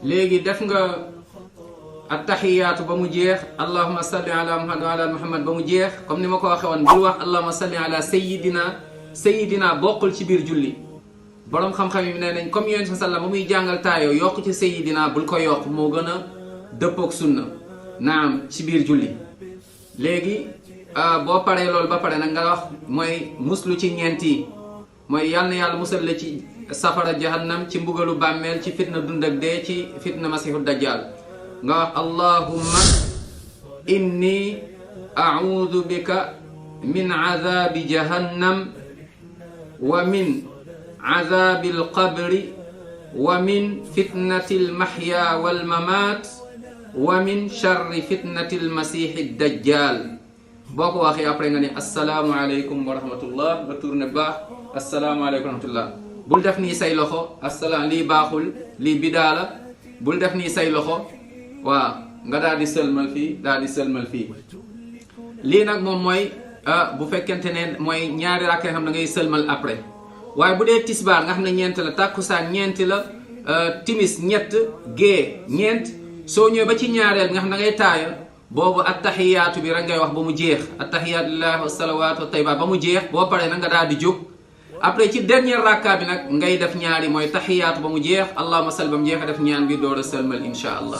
léegi def nga attahiyaatu ba mu jeex allahumma salli ala muhammad wa ala muhammad ba mu jeex comme ni ma ko waxee woon bul wax allahumma salli ala sayidina bokkul ci biir julli. boroom xam-xam yi nee nañ comme yonent bi sallam ba muy jàngal taayoo yokk ci sayidina bul ko yokk moo gën a dëppook sunna naam ci biir julli. léegi boo paree loolu ba pare nag nga wax mooy muslu ci ñeent yi mooy yal na yàlla musal la ci safara jahannam, ci mbugalu bàmmeel, ci fitna dund ak dee, ci fitna masihu dajjal. nga wax allahumma inni a'udhu bika min adhabi jahannam wa min adhabi alqabri wa min fitnati almahya walmamat wa min sharri fitnati almasihi dajjal. boo ko waxee après nga ne assalaamu aleykum wa rahmatullah nga tourné baax assalaamu aleykum wa rahmatullah. bul def nii say loxo assalaam lii baaxul lii bidaa la. bul def nii say loxo waaw nga daal di sëlmal fii daal di sëlmal fii. lii nag moom mooy bu fekkente ne mooy ñaari rakk nga xam da ngay sëlmal après. waaye bu dee tisbaar nga xam ne ñeent la, tàkkusaan ñeenti la, timis ñett, gée ñeent, soo ñëwee ba ci ñaareel nga xam da ngay taaya boobu attahiyaatu bi rek ngay wax ba mu jeex attahiyaatu lillahi wa salawaatu wa tayyibaat ba mu jeex. boo paree nag nga daal di jóg après ci dernier rakka bi nag ngay def ñaari mooy tahiyaatu ba mu jeex allahumma salli ba mu jeex a def ñaan bi door a sëlmal insha allah.